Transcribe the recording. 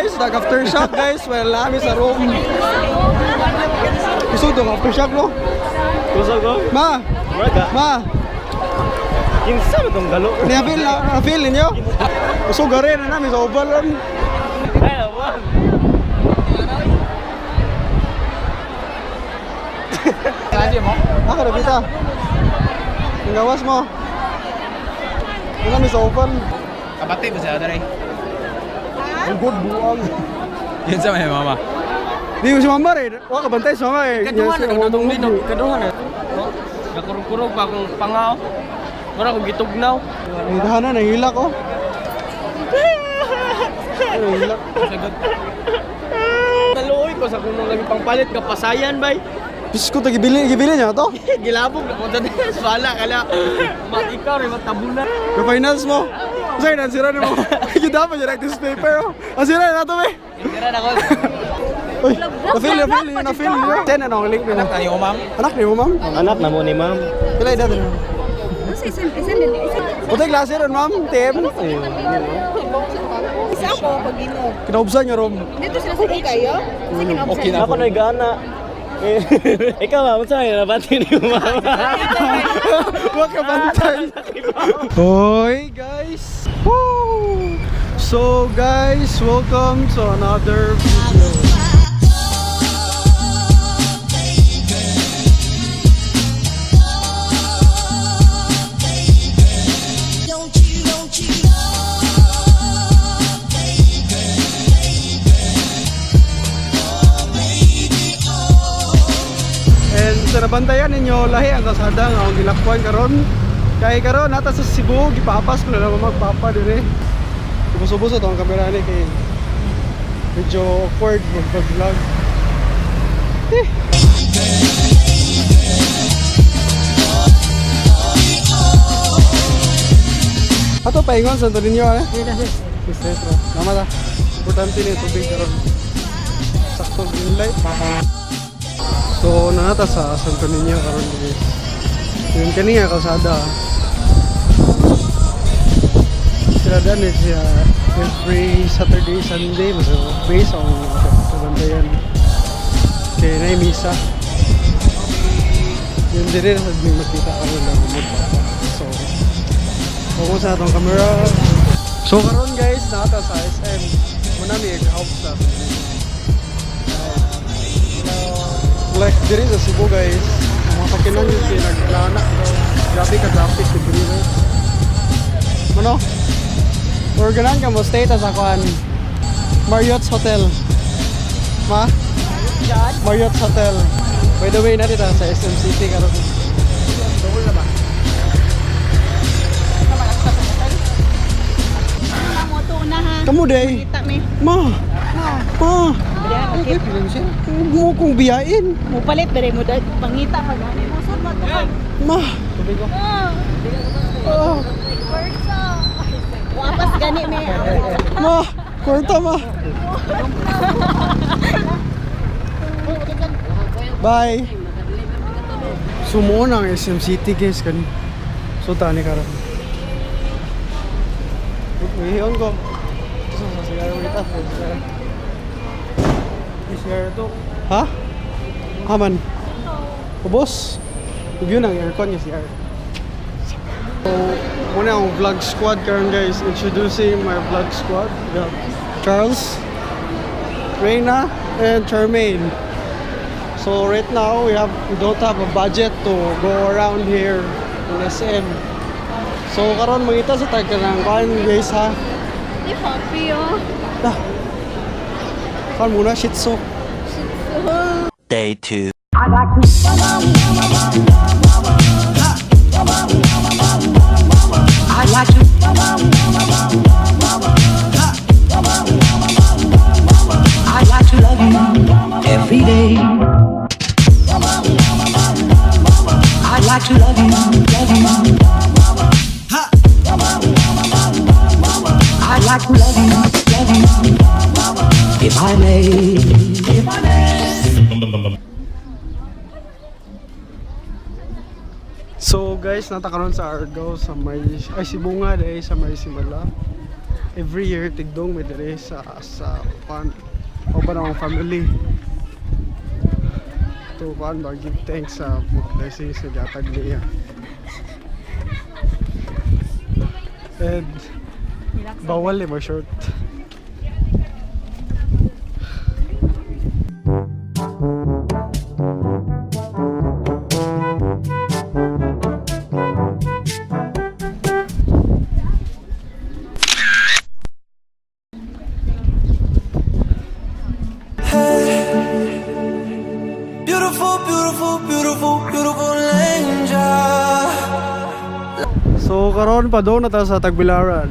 Guys, nag aftershock, guys. Well, namin sa room. Gusto ko aftershock, no? Gusto ko? Ma! Muraga. Ma! Kinsa ba tong galo? Na-feel na, na-feel ninyo? Gusto gari na namin sa oval ron. Ay, wag. Ako na kita. Ang gawas mo. Wala namin sa oval. Kabati ba siya dere? Ang good buang. Yun sa may mama. Di mo si mama rin. Wa ka bantay si mama eh. Kaduhan Yes, na ang katong mga linog. Kaduhan na. Nakurog-kurog pa akong pangaw. Mura kong gitugnaw. Ang tahanan, nahilak oh. Nahilak. Sagot. Naluoy ko sa kunong lagi pangpalit ka pasayan bay. Diyos ko, gibili, gibili niya to. Gilabog na ko sa Swala kala. Mat ikaw rin matabunan. Yung finance mo. Sa'yo, nansira na mo. Yung dapat yung this paper oh. Ang sira na ito eh. Tira na ko. Uy, na-feel, na-feel, na-feel niyo. Ten, ano ang link nila? Anak ni ma'am. Anak ni mo, ma'am? Anak na mo ni ma'am. Pila edad na? Ano sa isang isang din isang Utay klase ron, ma'am. TM. isa ko pag ginog. Kinaubsan niyo room. Dito sila sa H. Kayo? Sa kinaubsan. Okay na. Ako na'y gana. Ikaw ma'am, unsa may nabati ni ma'am? Huwag ka bantay. Hoy, guys. Woo! So, guys, welcome to another video. Don't you know, baby, oh baby, oh. And sa nabantayan ninyo, lahi ang kalsada nga akong gilakwan karon. Kay karon nata sa Cebu, gipapas ko na lang magpapa dire. Subos-subos sa tong kamera ni kay medyo awkward mag-vlog. Eh. Ato paingon sa Santo Niño eh. Sister, Nama ta. Importante ni tubig karon. Sakto green light. So, nanata sa Santo Niño karon guys. Yun kani nga kalsada. Sila dan eh, siya every Saturday, Sunday, mas base ang kabantayan. Kaya na misa. Yun din rin, sabi makita karon lang magpapa. So, focus na atong camera. So karon guys, nata sa SM. Muna mi help sa like diri sa Cebu guys, ang mga sakinan yung kinaglana. Grabe ka traffic diri guys. Ano? Or ganan ka mo stay ta sa kuan Marriott's Hotel. Ma? Marriott's Hotel. By the way, narito sa SM City karon. Double na ba? Moto na ha. Kamu day. Kita mi. Ma. Ma. Huwag mo kong biyain. Mo palit dere mo dad pangita pag ani mo sud mo to ka. Ma. Ah. Oh. Kwarta. Wapas gani mi. Ma. Kwarta ma. Bye. Sumuon ang SM City guys kan. So tani karon. Uy, ko. So sa sigaro ulit ah. Sigaro. Sigaro to. Ha? Haman. Ubos. Yun ang aircon niya CR. So, muna ang vlog squad karon guys. Introducing my vlog squad. We have Charles, Reyna, and Charmaine. So right now we don't have a budget to go around here in SM. So karon mangita sa tag kanang kuan guys ha. Di happy oh. Ah. Kuan muna Shih Tzu. Day 2. I'd like to love you every day. I'd like to love you, love you. I'd like to love you, love you. If I may, if I may. So guys, nata karon sa Argao sa may ay Sibunga dahil sa may Simala. Every year tigdong mi diri sa kuan, uban akong family. To kuan ba, give thanks sa mga blessings na gatag niya. And bawal eh mag short. Beautiful, beautiful, beautiful, beautiful angel. So karon pa na ta sa Tagbilaran.